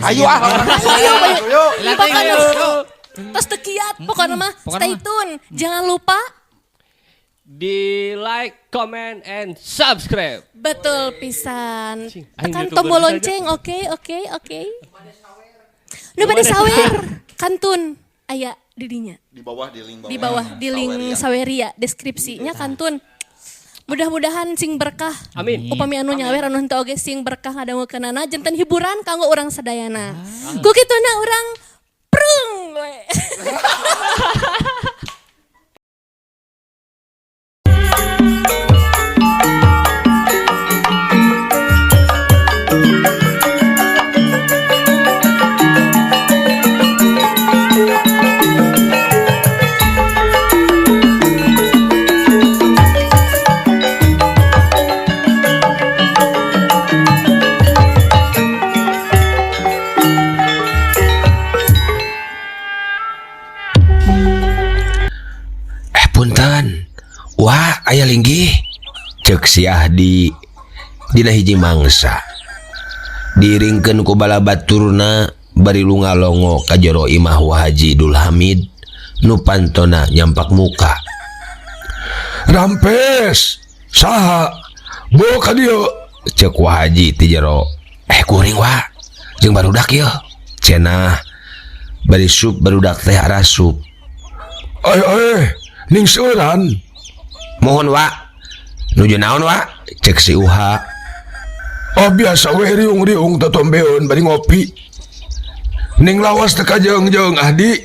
Ayo ah. Ayo, ayo. Lah, Pokoknya ayo. tos teu kiat pokoknya mah Pokoknya stay mah. tune. Jangan lupa Di like, comment, and subscribe. Betul pisan. Cing, aing Tekan YouTuber tombol saja. lonceng, oke. Nu bade sawer, kantun aya di dinya. Di bawah, di link bawah. Di bawah di link Saweria. Saweria deskripsinya kantun. Mudah-mudahan sing berkah. Amin. Upami anu nyawer anu henteu oge sing berkah ngadangukeunana janten hiburan kanggo urang sadayana. Ku kituna urang prung we. Eh, punten. Wah, aya linggih. Cek si Ahdi dina hiji mangsa. Diiringkeun ku bala baturna bari lunga-longo ka jero imah Wa Haji Dul Hamid nu pantona nyampak muka. Rampes, saha? Bawa ka dieu. Cek Wa Haji ti jero. Eh, kuring wa. Jeung barudak ieu. Cenah bari sup barudak teh arasup. Ay, ay, ning seuran. Mohon wa. Nuju naon wa? Cek si Uha. Oh, biasa we riung-riung totombeun bari ngopi. Ning lawas teu kajeung-jeung Ahdi.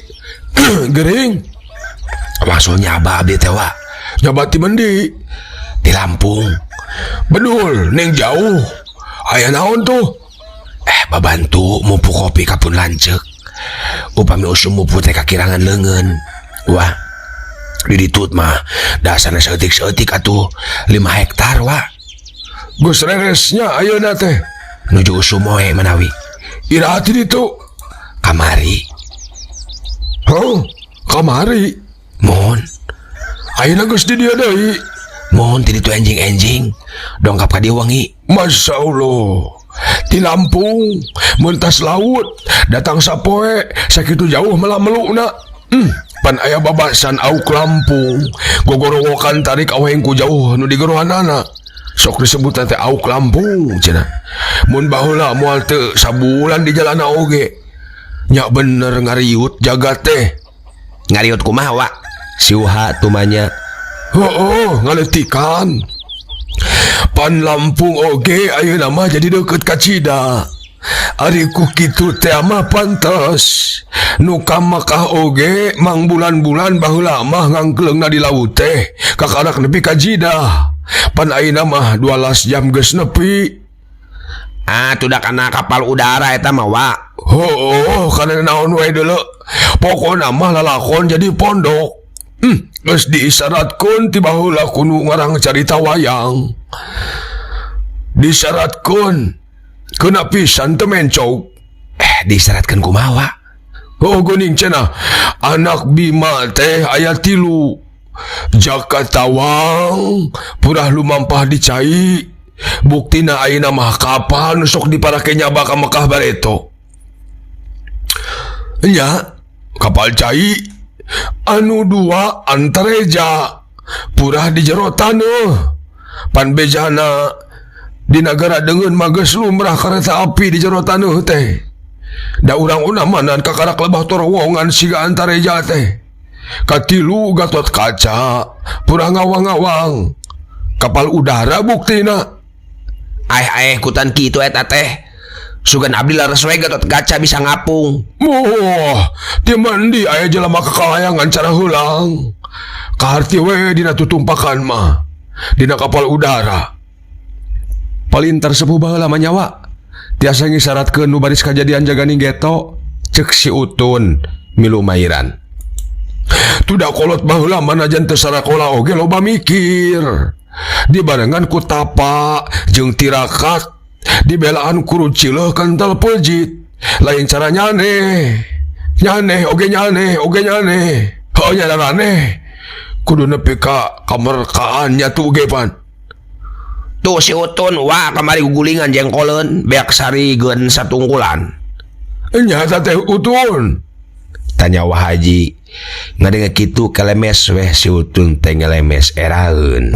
Gering. Maksudnya abah abdi teh wa. Nyoba ti mendi. Di Lampung. Bedul, ning jauh. Aya naon tuh? Eh, babantu mupu kopi kapun lanceuk. Upami usum mupu teh kakirangan leungeun. Wah. Di ditut mah dasarna saeutik-saeutik atuh 5 hektar wa. Geus reresnya ayeuna teh. Nuju usum moe manawi. Iraha ti ditu? Kamari. Heuh, kamari. Mohon. Ayeuna geus di dieu deui. Mohon ti ditu enjing-enjing. Dongkap ka dieu wengi. Masya Allah. Ti Lampung, mentas laut, datang sapoe, sakitu jauh malah melukna. Pan aya babasan auk Lampung, gogorowokan tarik aweng ku jauh nu digerohanana. Sok disebut teh auk Lampung cenah. Mun baheula moal teu sabulan di jalana oge. Nya bener ngariut jagat teh. Ngariut kumaha wa? Si Uha tumanya. Heueuh, ngaleutikan. Pan Lampung oge ayeuna mah jadi deukeut ka Cida. Ari ku kitu teh mah pantes. Nu ka Mekah oge mang bulan-bulan baheula mah ngangkleungna di laut teh kakarak nepi ka Jidah. Pan ayeuna mah 12 jam geus nepi. Ah, tuh kana kapal udara eta mah wa. Heueuh, kana naon we deuleu. Pokona mah lalakon jadi pondok. Geus diisyaratkeun ti baheula kudu ngarang carita wayang. Disyaratkeun kena pisan teu mencog. Eh, disyaratkeun kumaha wa? Oh, geuning cenah. Anak Bima teh aya 3. Jaka Tawang purah lumampah di cai. Buktina ayeuna mah kapal nu sok diparake nyaba ka Mekah bareto. Nya, kapal cai anu 2 Antareja purah di jero taneuh. Pan bejana di nagara deungeun mah geus lumrah kareta api di jero taneuh teh. Da urang unamanan kakarak lebah torowongan siga Antareja teh. Katilu Gatot Kaca purah ngawang-ngawang. Kapal udara buktina. Aeh-aeh kutan kitu eta teh. Sugan abdi laras we Gatot Kaca bisa ngapung. Moh, ti mandi aya jelema kakalayangan cara heulang. Kaharti we dina tutumpakan mah. Dina kapal udara. Palintar sepuh baheula mah nyawa. Tiasa ngisyaratkeun nu baris kajadian jaganing geto. Cek si Utun milu mairan. Tudak kolot baheula mah najan teu sarakola oge loba mikir. Dibarengan ku tapa jeung tirakat, dibelaan ku rucileuh kental pejit. Lain cara nyaneh. Nyaneh oge nyaneh oge nyaneh. Heuh nyaraneh. Kudu nepi ka kamerkaan nya tu ge pan. Tuh si Utun wah kamari gugulingan jengkoleun beak sarigeun satungkulan. Nyata teh Utun. Tanya Wa Haji. Ngadenge kitu kelemes weh si Utun teh ngelemes eraeun.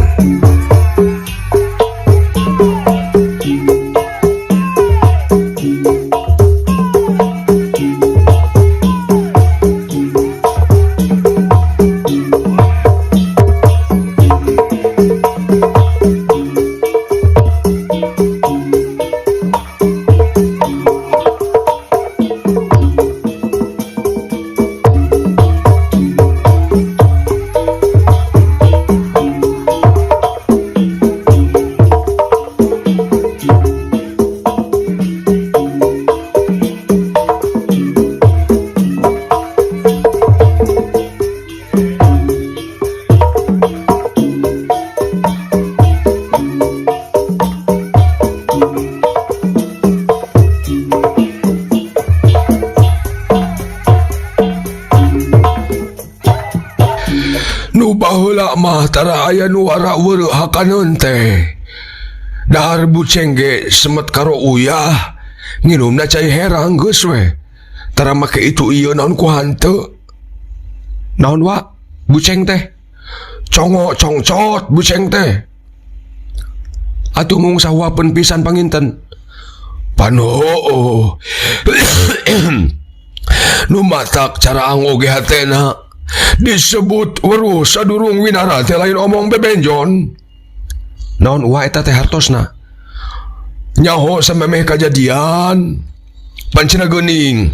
Nu baheula mah tara aya nu wara-weureuh hakaneun teh. Dahar buceng ge semet karo uyah, nginumna cai herang geus we. Tara make itu ieu naon ku hanteu. Naon wa? Buceng teh. Congo congcot buceng teh. Atuh mung sahuapeun pisan panginten. Pan hooh. Nu matak cara oge hatena. Disebut weruh sadurung winara teh lain omong bebenjon. Naon wa eta teh hartosna? Nyaho samemeh kajadian. Pancena geuning.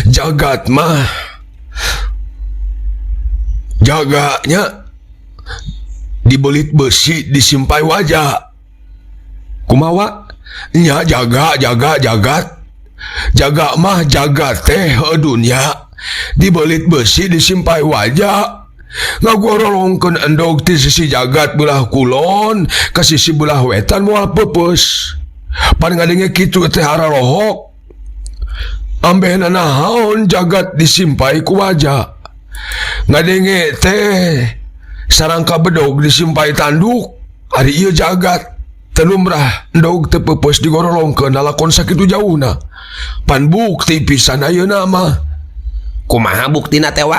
Jagat mah jaganya dibelit besi disimpai wajah. Kumawa? Nya jaga jaga jagat. Jaga mah jagat teh dunya. Dibelit besi disimpai wajah. Ngagorolongkeun endog ti sisi jagat belah kulon ka sisi belah wetan moal peupeus. Pan ngadenge kitu teh hararohok. Ambehna naon jagat disimpai ku wajah. Ngadenge teh sarangka bedog disimpai tanduk. Ari ieu jagat teu lumrah endog teu peupeus digorolongkeun lalakon sakitu jauhna. Pan bukti pisan ayeuna mah. Kumaha buktina teh wa?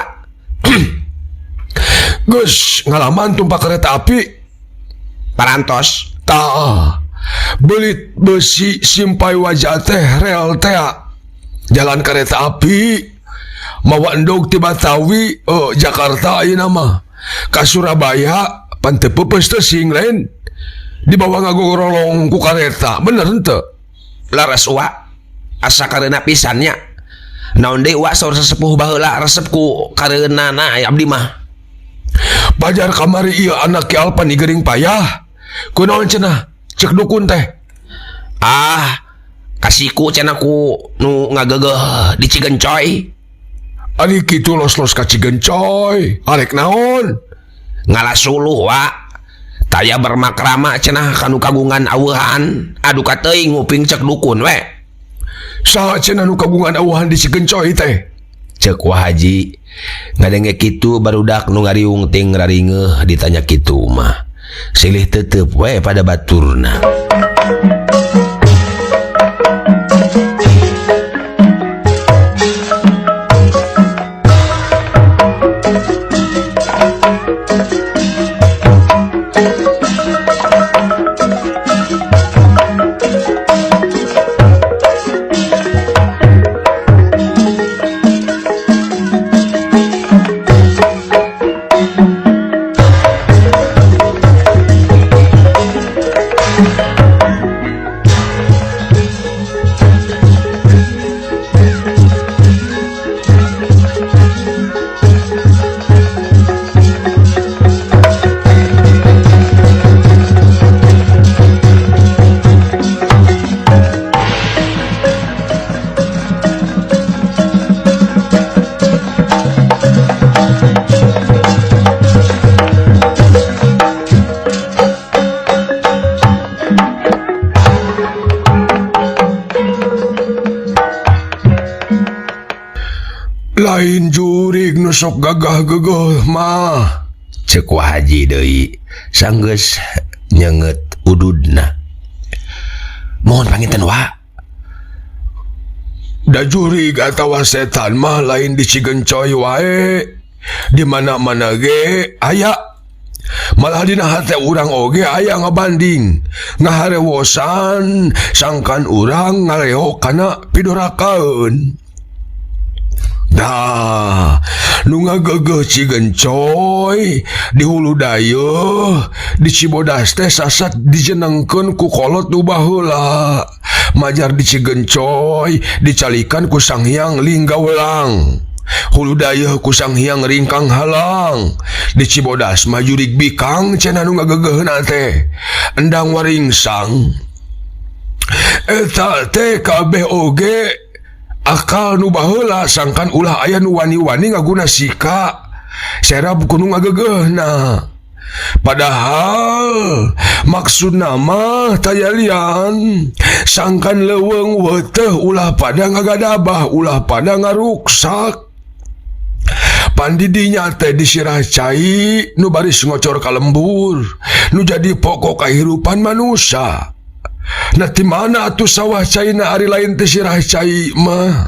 Geus ngalaman tumpak kereta api. Parantos. Tah. Belit besi simpai wajah teh rel teh. Jalan kereta api mawa endog ti Batawi Jakarta ayeuna mah. Ka Surabaya pan teu peupeus teh sing lain. Dibawa ngagorolong ku kareta. Bener henteu? Leres wa. Asa kareuna pisan nya. Naon deui wa saur sesepuh baheula resep ku kareunana abdi mah. Pajar kamari ieu anak Ki Alpan igering payah. Kunaon cenah? Cek dukun teh. Ah, kasiku cenah ku nu ngagegeh di Cigencoy. Ari kitu los-los ka Cigencoy. Arek naon? Ngala suluh wa. Taya bermakrama cenah kanu kagungan aweuhan. Aduh kateuing nguping cek dukun we. Saha cenah nu kagungan aweuhan di Cigencoy teh? Cek Wa Haji. Ngadenge kitu barudak nu ngariung ting raringeuh ditanya kitu mah. Silih tetep we pada baturna. Lain jurig nu sok gagah geugeuh mah. Ceuk Wa Haji deui sanggeus nyeungeut ududna. Mohon panginten wa. Da jurig atawa setan mah lain di Cigencoy wae, di mana-mana ge aya. Malah dina hate urang oge aya ngabanding, ngaharewosan sangkan urang ngaleo kana pidorakaeun. Dah, nu ngagegeuh Cigencoy di hulu dayeuh di Cibodas teh sasat dijenengkeun ku kolot nu baheula. Majar di Cigencoy dicalikan ku Sang Hyang Linggawelang. Hulu dayeuh ku Sang Hyang Ringkang Halang. Di Cibodas mah jurig bikang cenah nu ngagegeuheuna teh. Endang waringsang. Eta teh kabeh oge akal nu baheula sangkan ulah aya nu wani-wani ngaguna sika serab kudu ngagegeuhna. Padahal maksudna mah tayalian sangkan leuweung weuteuh ulah pada ngagadabah, ulah pada ngaruksak. Pandidinya teh disirah cai nu baris ngocor ka lembur, nu jadi pokok kahirupan manusia. Nah di mana atuh sawah caina ari lain teh sirah cai mah.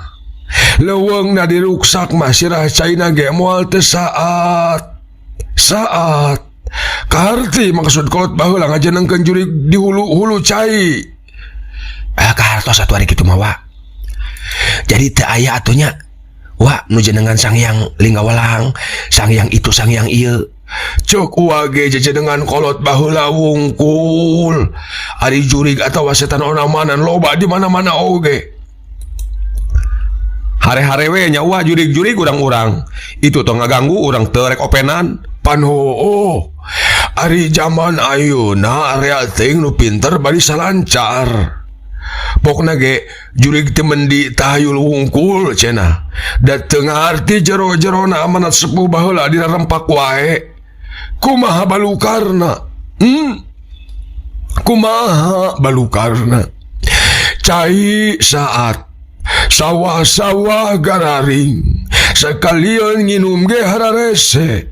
Leuweungna diruksak mah sirah caina ge moal teu saat. Saat kaharti maksud kolot baheula ngajenengkeun jurig di hulu-hulu cai. Ah kahartos atuh ari kitu mah wa. Jadi teu aya atuh nya wa nu jenengan Sang Hyang Linggawelang, Sang Hyang itu Sang Hyang ieu. Cek wage jejenengan kolot baheula wungkul. Ari jurig atawa setan onamanan loba di mana-mana oge. Hare-hare we nya wa jurig-jurig urang-urang. Itu tong ngaganggu urang teu rek openan. Pan hooh. Ari jaman ayeuna area teuing nu pinter bari salancar. Pokna ge jurig teu mendi tahayul wungkul cenah. Da teu ngarti jero-jerona amanat sepuh baheula dirarempak wae. Kumaha balukarna? Kumaha balukarna? Cai saat sawah-sawah gararing sekalian nginum ge hararese.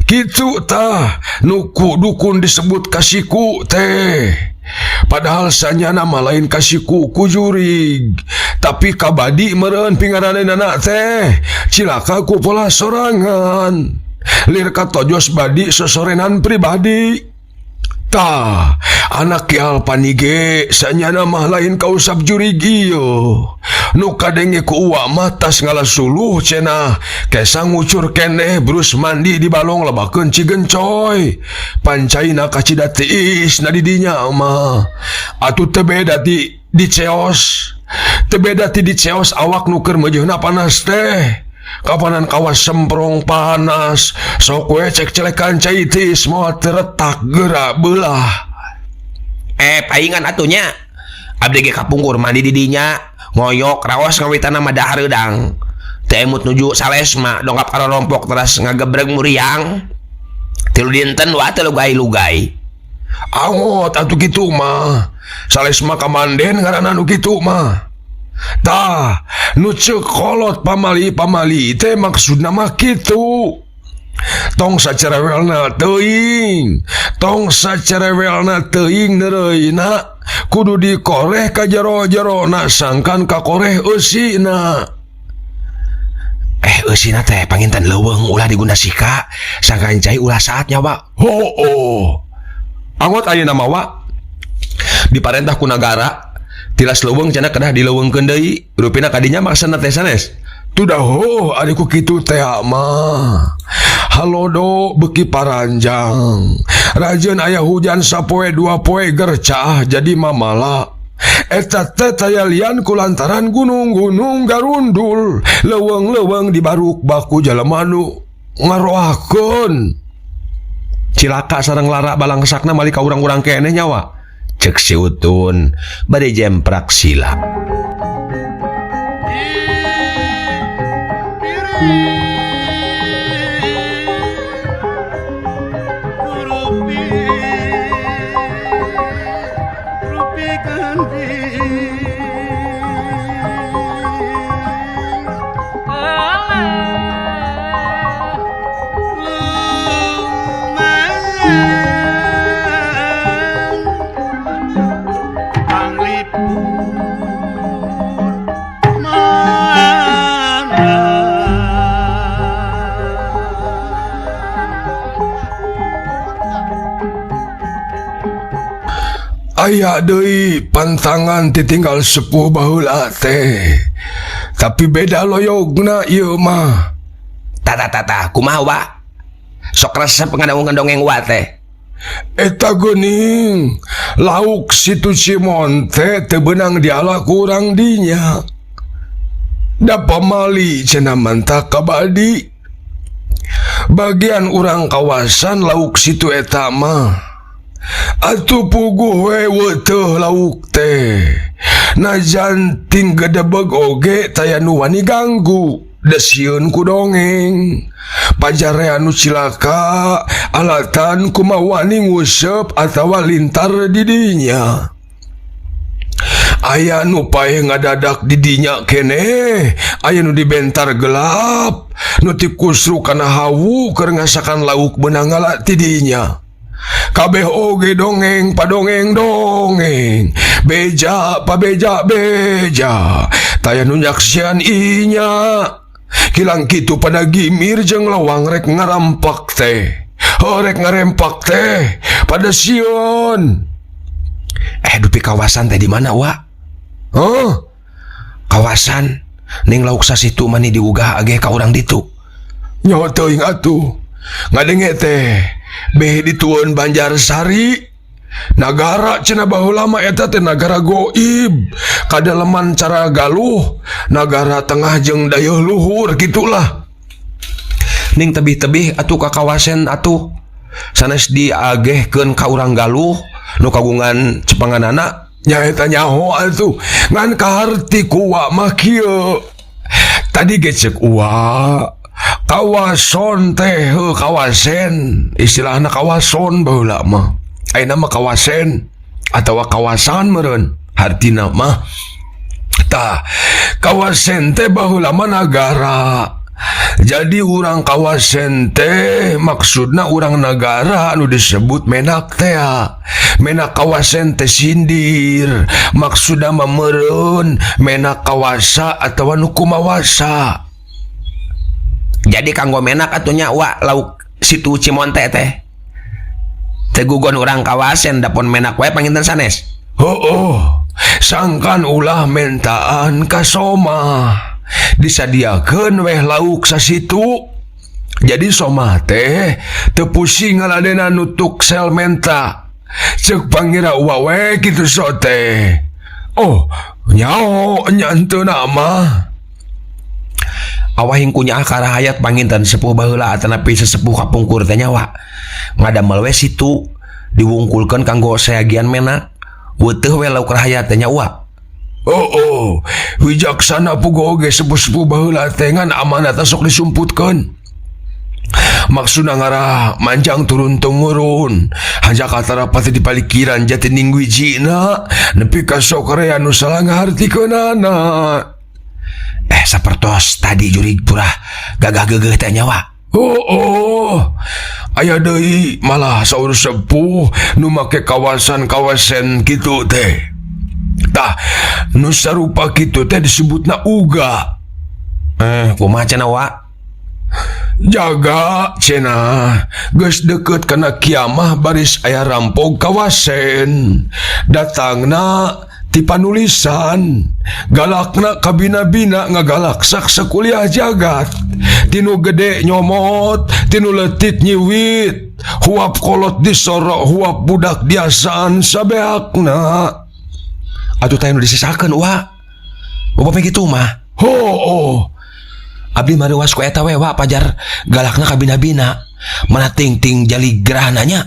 Kitu tah nu ku dukun disebut kasiku teh. Padahal sanyana mah lain kasiku ku jurig, tapi kabadi meureun pingaranana teh. Cilaka ku pola sorangan. Lir katojos badi sosorenan pribadi. Tah, anak Ki Alpani ge sanyana mah lain kausap jurig ieu. Nu kadenge ku uwa mah tas ngalasuluh cenah, kesa ngucur keneh brus mandi di balong lebakeun Cigencoy. Pancaina kacida tiis na di dinya mah. Atuh teu beda ti diceos. Teu beda ti diceos awak nu keur meujeuhna panas teh. Kapanan kawas semprong panas, sok we cek-celekan cai tiis moal teretak geura beulah. Paingan atunya. Abdi ge kapungkur mandi di dinya, ngoyok raos ngawitana mah dahar eudang. Teu emut nuju salesma dongkap ka rompok teras ngagebreg muriang. Tilu dinten wa teu lugai-lugai. Angot atuh kitu mah. Salesma kamanden ngaranna nu kitu mah. Tah, nu ceuk kolot pamali-pamali teh maksudna mah kitu. Tong sacerewelna teuing, tong sacerewelna teuing neureuyna, kudu dikoreh ka jero-jerona sangkan kakoreh eusina. Eusina teh panginten leuweung ulah diguna sika, sangkan cai ulah saat nyawa. Hooh. Angot ayeuna mah wa. Diparentah ku nagara, tilas leuweung cenah kedah dileuweungkeun deui, rupina kadinya maksana teh sanes. Tudah heuh ari ku kitu teh mah. Halodo beuki paranjang. Rajeun aya hujan sapoe dua poe gercah jadi mamala. Eta teh tayalian ku lantaran gunung-gunung garundul, leuweung-leuweung dibaruk baku jalema nu ngaroakeun. Cilaka sareng lara balangsakna mali ka urang-urang keneh nyawa. Cek si Utun bade jemprak sila. Panglipur. Aya deui pantangan titinggal sepuh baheula teh. Tapi beda loyogna ieu mah. Tata tata kumaha wa? Sok resep ngadangukeun dongeng wa teh. Eta geuning lauk Situ Cimonte teu beunang diala ku urang dinya. Da pamali cenah mantah kabadi. Bagian urang kawasan lauk situ eta mah. Atuh puguh we weuteuh lauk teh. Najan ting gedebeg oge taya nu wani ganggu. Da sieun ku dongeng. Pajarea nu cilaka alatan kumaha wani nguseup atawa lintar di dinya. Aya nu paeh ngadadak di dinya keneh, aya nu dibentar gelap, nu tikusru kana hawu keur ngasakan lauk beunang ngala ti dinya. Kabeh oge dongeng padongeng dongeng, beja pabeja beja, taya nu nyaksian inya. Kilang kitu pada gimir jeung lawang rek ngarampak teh. Heuh rek ngarempak teh pada sieun. Dupi kawasan teh di mana wa? Hah? Kawasan ning lauk sasitu mani diugah age ka urang ditu. Nyaho teuing atuh. Ngadenge teh beh ditueun Banjarsari. Nagara cenah baheula mah eta teh nagara goib. Kadaleman cara Galuh, nagara tengah jeung dayeuh luhur gitulah. Ning tebih-tebih atuh ka kawasen atuh sanes diagehkeun ka urang Galuh nu kagungan cepanganana. Nyaeta nyaho atuh ngan kaharti ku wa mah kieu. Tadi ge ceuk uwa kawason teh heuh kawasen, istilahna kawason baheula mah. Ayeuna mah kawasen atawa kawasan meureun hartina mah. Tah kawasen teh baheula mah nagara. Jadi urang kawasen teh maksudna urang nagara anu disebut menak teh. Menak kawasen teh sindir, maksudna mah meureun menak kawasa atawa nu kumawasa. Jadi kanggo menak atuh nya wa lauk Situ Cimonte teh. Teu gugon urang kawasen dapon menak wae panginten sanes. Heueuh, sangkan ulah mentaan ka Somah. Disadiakeun weh lauk sasitu. Jadi Somah teh teu pusing ngaladena nutuk sel menta. Ceuk pangira uwa we kitu so teh. Oh, nyaho nya henteu mah. Awahing kunyaah ka rahayat panginten sepuh baheula atanapi sesepuh kapungkur teh nyawa. Ngadamel we situ diwungkulkeun kanggo sayagian menak. Weuteuh we lauk rahayat teh nya uwa. Oh, oh, wijaksana puguh oge sepuh-sepuh baheula teh ngan amanat sok disumputkeun. Maksudna ngarah manjang turun temurun, hanjakal pati dipalikiran jati ning wijina nepi ka sok rea nu salah ngahartikeunana. Sapertos tadi jurig purah gagah geugeuh teh nyawa. Oh, oh. Aya deui malah saur sepuh nu make kawasan-kawasan kitu teh. Tah, nu sarupa kitu teh disebutna uga. Kumaha cenah wa? Jaga cenah, geus deukeut kana kiamah baris aya rampog kawasen. Datangna ti panulisan, galakna kabina-bina ngagalaksak sakuliah jagat. Tinu gede nyomot, tinu leutik nyiwit, huap kolot disorok, huap budak diasaan sabeakna. Atuh teh nu disisakeun wa. Upami kitu mah. Ho, oh. Abdi mariwas ku eta we wa pajar galakna kabina-bina. Mana ting-ting jali gerahana nya.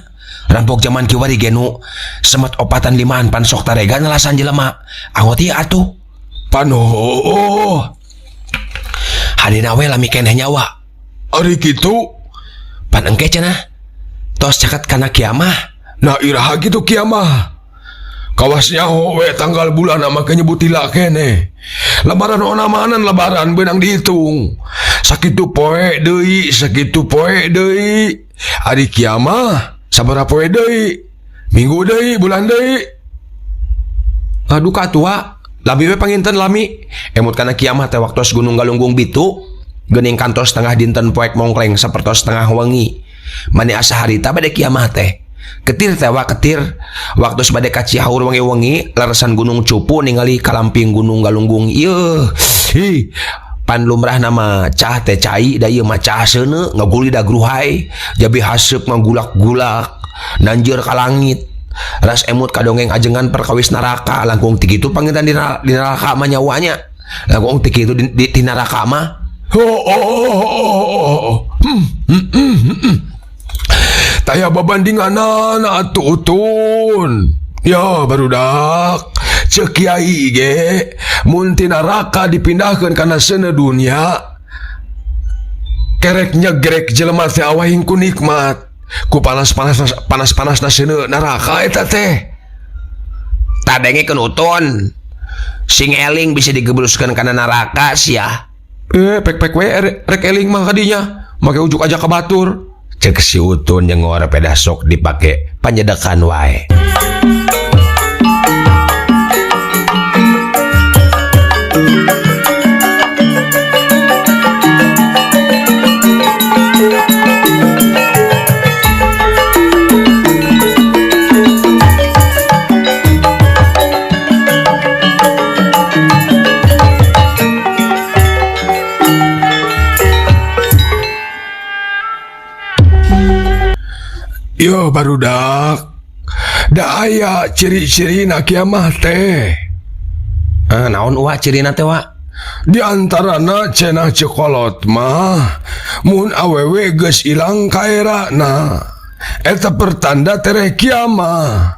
Rampok zaman kiwari ge nu semet opatan limaan pan sok tarega nelasan jelema. Angot ieu atuh. Pan hooh. Hadina we lami keneh nyawa. Ari kitu? Pan engke cenah. Tos caket kana kiamah. Nah iraha kitu kiamah. Kawas nyaho we tanggal bulan make nyebut tila keneh. Lebaran onamanan lebaran beunang dihitung. Sakitu poe deui, sakitu poe deui. Ari kiamah sabaraha poe deui? Minggu deui, bulan deui. Aduh ka tua, lami we panginten lami. Emut kana kiamah teh waktos Gunung Galunggung bitu, geuning kantos tengah dinten poek mongkleng sapertos tengah wengi. Mani asa harita bade kiamah teh. Ketir teh wa ketir. Waktu bade ka Cihaur wengi-wengi leresan Gunung Cupu ningali kalamping Gunung Galunggung. Ieu hi pan lumrahna mah cah teh cai da ieu mah cah seuneu ngagulidag ruhai jabi haseup ngagulak-gulak nanjeur ka langit. Ras emut kadongeng ajengan perkawis neraka langkung ti kitu panginten di neraka mah nyawanya. Langkung ti kitu di neraka mah. Oh. Taya babandinganana atuh Utun. Ya barudak ceuk kiai ge mun ti neraka dipindahkeun kana seuneu dunya kerek nyegrek jelema teh awahing ku nikmat ku panas-panas panas-panasna seuneu neraka eta teh. Tadengekeun Utun. Sing eling bisa digebruskeun kana neraka sia. Pek-pek we rek eling mah kadinya make ujuk aja ka batur. Cek si Utun yang ngora pedah sok dipake panyedekan wae. Yo barudak da aya ciri-cirina kiamah teh. Naon wa cirina teh wa? Di antarana cenah cekolot mah mun awewe geus ilang kaerana eta pertanda tereh kiamah.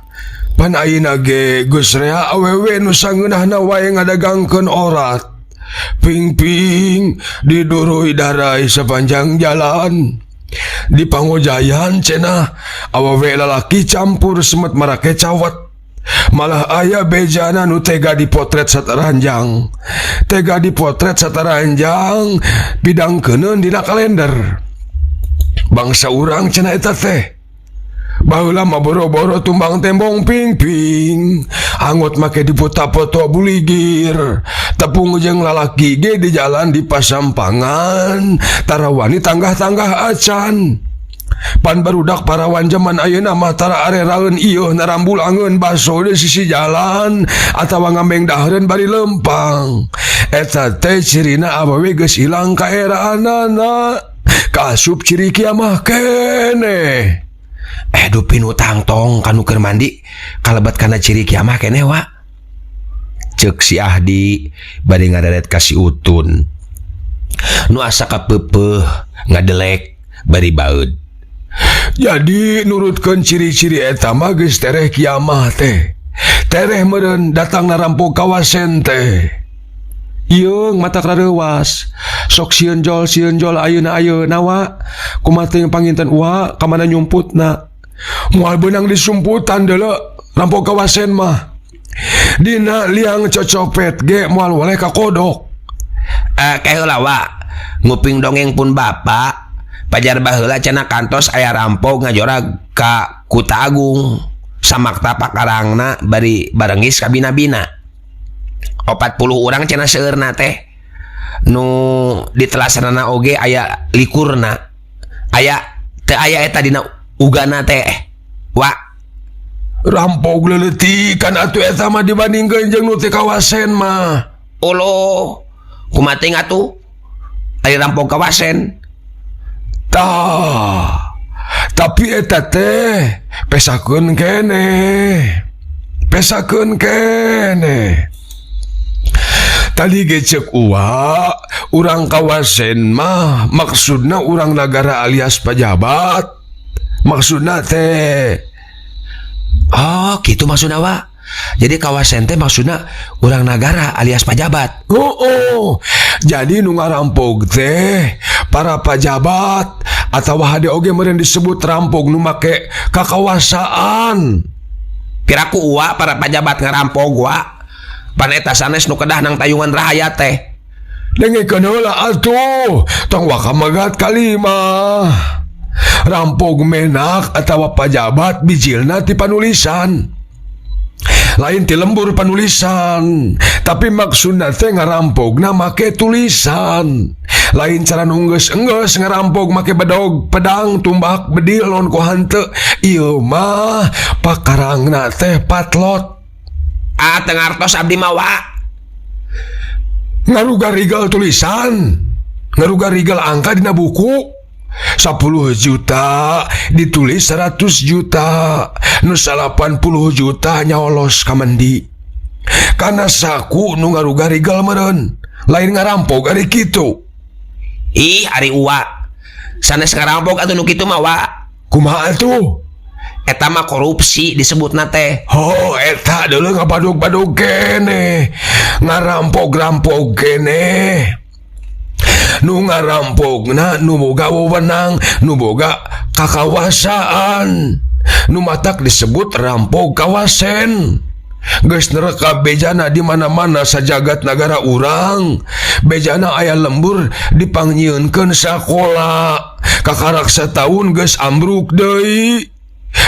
Pan ayeuna ge geus rea awewe nu sangeunahna wae ngadagangkeun orat. Ping-ping didurui darai sepanjang jalan. Di Pangojayan cenah awewe lalaki campur semet marake cawat. Malah aya bejana nu tega dipotret sataranjang. Tega dipotret sataranjang bidangkeuneun dina kalender. Bangsa urang cenah eta teh. Baheula mah boro-boro tumbang tembong ping-ping. Angot make difoto-foto buligir. Tepung jeung lalaki ge di jalan di pasampangan. Tarawani tanggah-tanggah acan. Pan barudak parawan jaman ayeuna mah tara areraeun ieuh narambulangeun baso di sisi jalan atawa ngambeng dahareun bari lempang. Eta teh cirina awewe geus ilang kaeraanana. Kasup ciri kiamah keneh. Dupi nu tangtong kanu keur mandi kalebet kana ciri kiamah keneh wa. Ceuk si Ahdi bari ngaderet ka si Utun. Nu asa kapeupeuh ngadelek bari baeud. Jadi nurutkeun ciri-ciri eta mah geus tereh kiamah teh. Tereh meureun datang narampok kawasen teh. Ieung mata karareuwas. Sok sieun jol ayeuna-ayeuna wa. Kumaha teuing panginten wa ka mana nyumputna. Moal beunang disumputan deuleu rampok kawasen mah. Dina liang cocopet ge moal waleh ka kodok. Kaheula wa nguping dongeng pun bapak pajar baheula cenah kantos aya rampok ngajorag ka Kuta Agung samakta pakarangna bari barengis ka bina-bina. 40 urang cenah seueurna teh nu ditelasanana oge aya likurna aya teu aya eta dina ugana teh wa. Rampok leuleutik kan atuh eta mah dibandingkeun jeung nu teh kawasen mah. Oloh kumaha teuing atuh ari rampok kawasen. Tah tapi eta teh pesakeun keneh. Pesakeun keneh. Tadi ge ceuk uwa urang kawasen mah maksudna urang nagara alias pejabat. Maksudna teh. Oh, gitu maksudna wa. Jadi kawasen teh maksudna urang nagara alias pejabat. Oh. Jadi nu ngarampok teh para pejabat atawa hade oge meureun disebut rampok nu make kakawasaan. Piraku uwa para pejabat ngarampok wa. Pan eta sanes nu kedah nang tayungan rahayat teh. Dengekeun heula atuh, tong waka magat kalimah. Rampok menak atawa pajabat bijilna ti panulisan. Lain ti lembur panulisan, tapi maksudna teh ngarampokna make tulisan. Lain cara nu enggeus-enggeus ngarampok make bedog, pedang, tumbak, bedil non ku hanteu. Ieu mah pakarangna teh patlot. Ah, teu ngartos abdi mah, Wa. Ngaruga-rigal tulisan, ngaruga-rigal angka dina buku. 10 juta ditulis 100 juta, nu 80 juta nyaolos ka mendi. Karena saku nu ngaruga-rigal meureun, lain ngarampok ari kitu. Ih, ari Uwa. Sanes ngarampok atuh nu kitu mah, Wa. Kumaha atuh? Eta mah korupsi disebutna teh. Oh, eta deuleu ngabadog-badog keneh. Ngarampok-rampok keneh. Nu ngarampokna nu boga wewenang, nu boga kakawasaan. Nu matak disebut rampok kawasen. Geus neraka bejana di mana-mana sajagat nagara urang. Bejana aya lembur dipangnyiunkeun sakola. Kakarak sataun geus ambruk deui.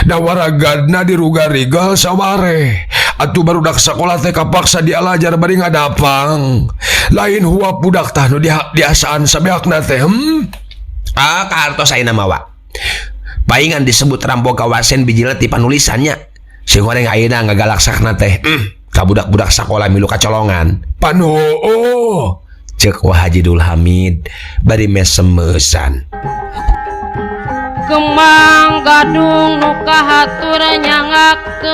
Dawaragadna diruga-rigal sawareh. Atuh barudak sakola teh kapaksa dialajar bari ngadapang. Lain huap budak tah nu diasaan sabeakna teh. Ah, kahartos ayeuna mah, Wa. Paingan disebut rampok kawasen bijilna ti panulisannya. Sing goreng ayeuna ngagalaksakna teh. Ka budak-budak sakola milu kacolongan. Pan hooh. Ceuk Wa Haji Dul Hamid bari mesem-meusan. Kembang gadung nu kahatur nyangakeun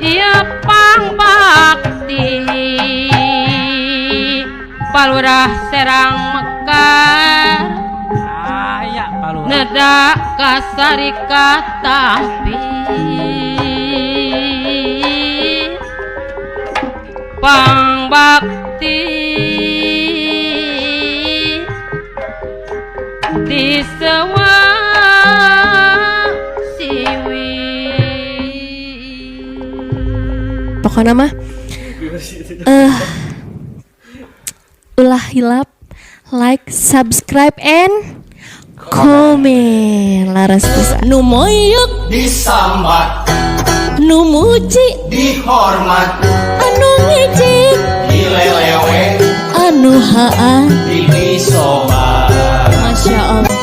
ieu pangbakti Palurah Serang Mekar Aya Palurah. Nedak kasarikat tampi pangbakti di sewa siwi. Pokoknya mah ulah hilap like, subscribe, and comment. Laras pisan. Nu moyok disambat, nu muji dihormat, anu ngejek dilelewe, anu haa disobat. Masya Allah.